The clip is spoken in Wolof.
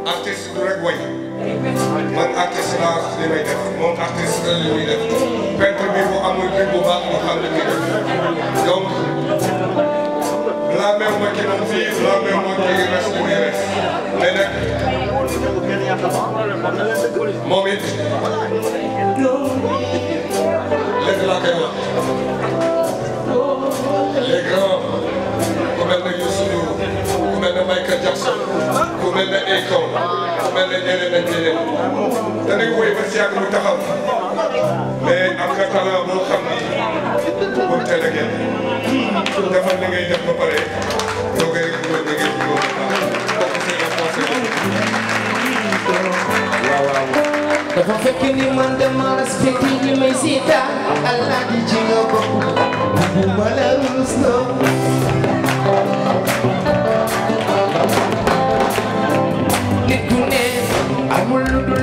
artiste du rek way man artiste laa li may def moom artiste la li muy def peintre bi bu amul bi bu baax mu xam ne kii def donc la même moi qui m'en fille la même moi qui reste muy reste mais nag moom it léegi laa koy wax les grands ku mel ne Youssou Ndour ku mel ne Michael Jackson ku mel ne Akon ku mel ne ñeneen ak ñeneen danañ woy ba si yàgg mu taxaw mais am nga talent boo xam ni pour teel a génn defal li ngay def ba pare doo koy rek dugal li ngay dugal kooku c'est le conseil. waaw waaw. dafa fekk ni man dama respecté ñi may seetaan Allah di ci nga bokk bu ma la rus nit ku ne amul lu dul